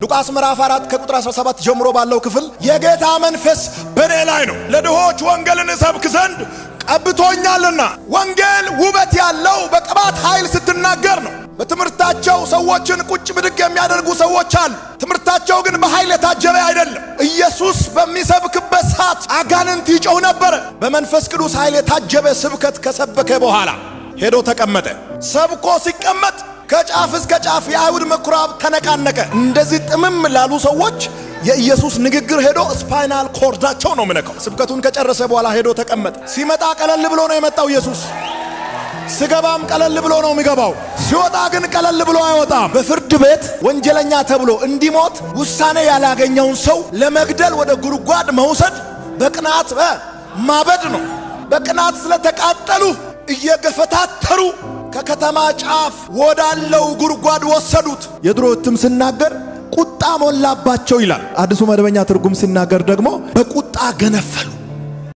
ሉቃስ ምዕራፍ 4 ከቁጥር 17 ጀምሮ ባለው ክፍል የጌታ መንፈስ በእኔ ላይ ነው፣ ለድሆች ወንጌልን እሰብክ ዘንድ ቀብቶኛልና። ወንጌል ውበት ያለው በቅባት ኃይል ስትናገር ነው። በትምህርታቸው ሰዎችን ቁጭ ብድግ የሚያደርጉ ሰዎች አሉ። ትምህርታቸው ግን በኃይል የታጀበ አይደለም። ኢየሱስ በሚሰብክበት ሰዓት አጋንንት ይጮህ ነበረ። በመንፈስ ቅዱስ ኃይል የታጀበ ስብከት ከሰበከ በኋላ ሄዶ ተቀመጠ። ሰብኮ ሲቀመጥ ከጫፍ እስከ ጫፍ የአይሁድ ምኩራብ ተነቃነቀ። እንደዚህ ጥምም ላሉ ሰዎች የኢየሱስ ንግግር ሄዶ spinal cord ኣቸው ነው ምነካው። ስብከቱን ከጨረሰ በኋላ ሄዶ ተቀመጠ። ሲመጣ ቀለል ብሎ ነው የመጣው ኢየሱስ። ስገባም ቀለል ብሎ ነው የሚገባው። ሲወጣ ግን ቀለል ብሎ አይወጣም። በፍርድ ቤት ወንጀለኛ ተብሎ እንዲሞት ውሳኔ ያላገኘውን ሰው ለመግደል ወደ ጉድጓድ መውሰድ በቅናት ማበድ ነው። በቅናት ስለተቃጠሉ እየገፈታተሩ ከከተማ ጫፍ ወዳለው ጉድጓድ ወሰዱት። የድሮ እትም ሲናገር ቁጣ ሞላባቸው ይላል። አዲሱ መደበኛ ትርጉም ሲናገር ደግሞ በቁጣ ገነፈሉ።